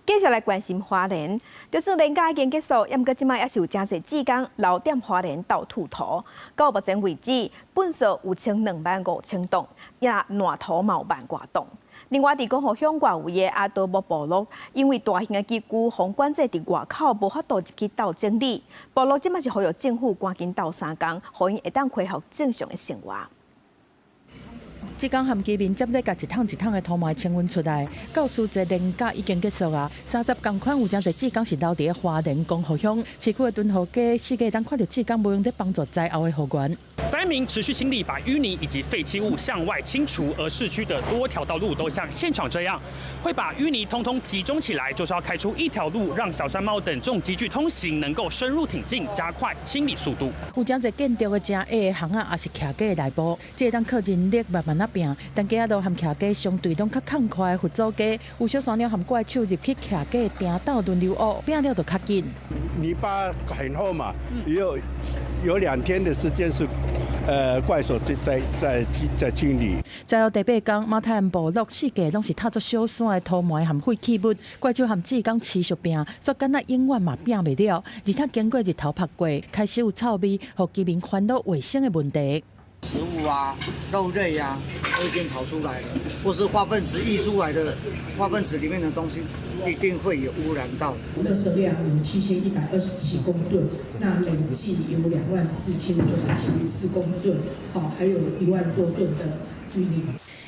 繼續來關心花蓮，就算連假已經結束，毋過這擺猶是有誠濟志工留踮花蓮鬥吐土。到目前為止，糞埽有千25,000噸，也爛土嘛有萬外噸。另外，佇光復鄉外圍的阿多木部落，因為大型的機具予管制佇外口，無法度入去鬥整理。部落這擺是呼籲政府趕緊鬥相共，予𪜶會當恢復正常的生活。志工和居民接咧共一桶一桶的土埋清運出來，到暑節連假已經結束啊。三十仝款有誠濟志工是留佇咧花蓮光復鄉市區的敦和街，四界會當看著志工無閒咧幫助災後的復原。災民持續清理，把淤泥以及廢棄物向外清除，而市區的多條道路都像現場這樣，會把淤泥通通集中起來，就是要開出一條路，讓小山貓等重機具通行，能夠深入挺進，加快清理速度。有誠濟建築的誠矮的巷仔，抑是徛街的內部，這會當靠人力慢慢仔拚。但街仔路和徛街相對攏較空曠的佛祖街，有小山鳥和怪手入去徛街埕鬥輪流挖，拚了就較緊。泥巴很厚嘛，有2天的時間是，怪手在清理。災後第八工，馬太鞍部落四界攏是踏做小山的土埋和廢棄物，怪手和志工持續拚，煞敢若永遠嘛拚袂了。而且經過日頭曝過，開始有臭味，予居民煩惱衛生的問題。食物啊、肉類啊，都已經跑出來了，或是化糞池溢出來的化糞池裡面的東西，一定會有污染到。垃圾量有7127公噸，那累計有24,974公噸，好，還有1萬多噸的淤泥。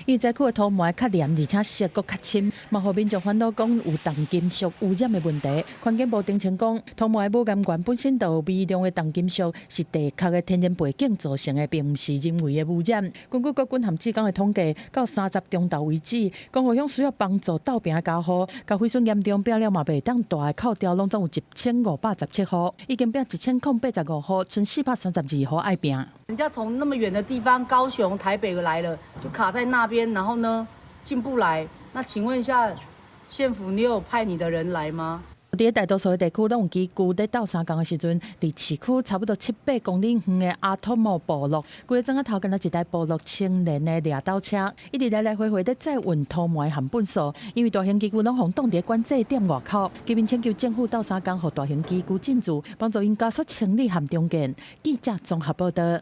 伊災區的土埋較黏，而且色閣較深，嘛予民眾煩惱講有重金屬污染的問題。環境部澄清講，土埋母岩源本身就有微量的重金屬，是地殼的天然背景造成的，並毋是人為的污染。根據國軍和志工的統計，到三十中晝為止，光復鄉需要幫助鬥拚的家戶，共毀損嚴重，拚了嘛袂當大的扣掉，攏總有1517戶，已經拚1085戶，賰432戶愛拚。人家從那麼遠的地方，高雄、台北來了，就卡在那邊，然後呢進不來。那請問一下，縣府你有派你的人來嗎？佇咧大多數的地區攏有機具咧鬥相共的時陣，佇市區差不多七八公里遠的阿托莫部落，規个早仔頭敢若一台部落青年的掠斗車，一直來來回回咧載運土埋和糞埽，因為大型機具攏予擋佇管制點外口，居民請求政府鬥相共，予大型機具進駐，幫助𪜶加速清理和重建。記者綜合報道。